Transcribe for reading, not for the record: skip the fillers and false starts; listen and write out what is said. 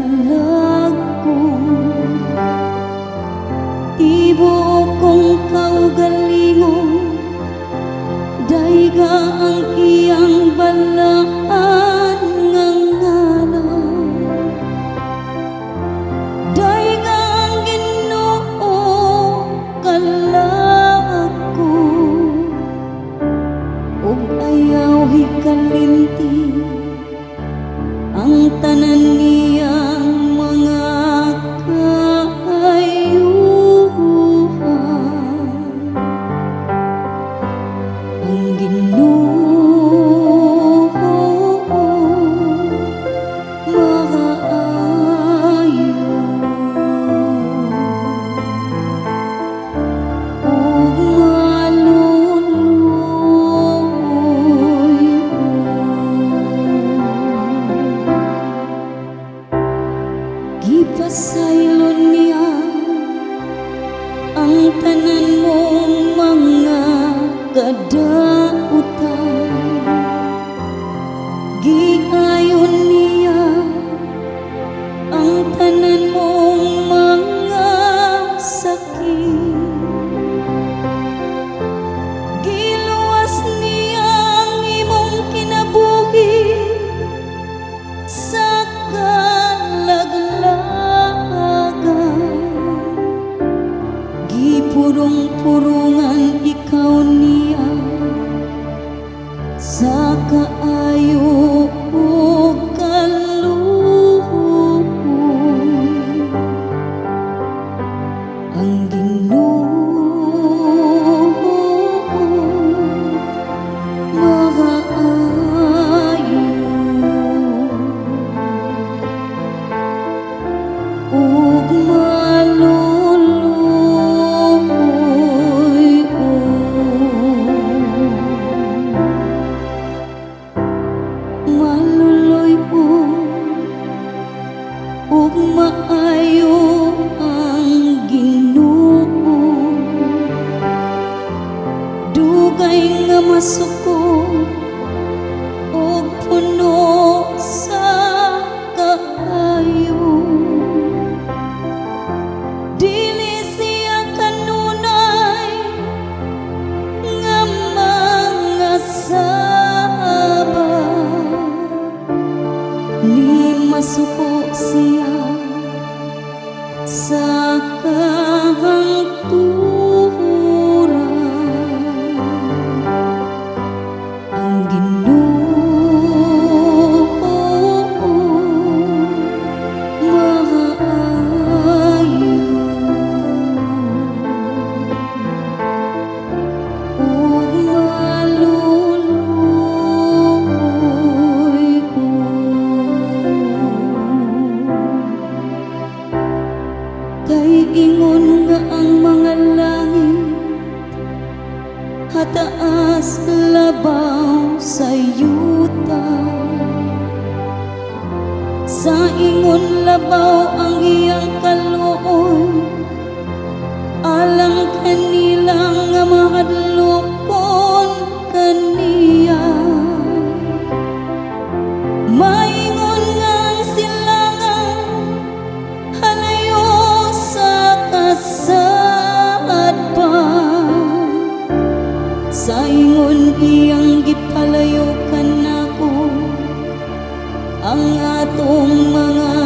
Kalag ko, tibuok kong kaugalingon. Dayga ang iyang balaan nga ngalan. Dayga ang Ginoo, kalag ko, ug ayaw hikalimti ang tanan niyang mga kaayuhan. Ang Ginoo maayo ug maluloy. Gipasaylo niya ang tanan mong mga kadautan. Giayon niya ang tanan mong mga sakit. Giluwas niya ang imong kinabuhi sa kalaglagan. Gipurong-purungan ikaw niya sa kaayo ug kaluoy. Ang Ginoo maayo ug maluloy. Maluloy ug maayo ang Ginoo. Dugay nga masuko ug puno sa kaayo. Dili siya kanunay nga mga saba, ni masuko siya sa kahangturan. Ang Ginoo maayo ug maluloy. Kay ingon nga ang mga langit hataas labaw sa yuta, sa ingon labaw ang iyang kaluoy alang kanila nga mahadlokon kaniya. Maingon nga ang silangan halayo sa kasadpan, sa ingon iyang gipalayo kanako ang atong mga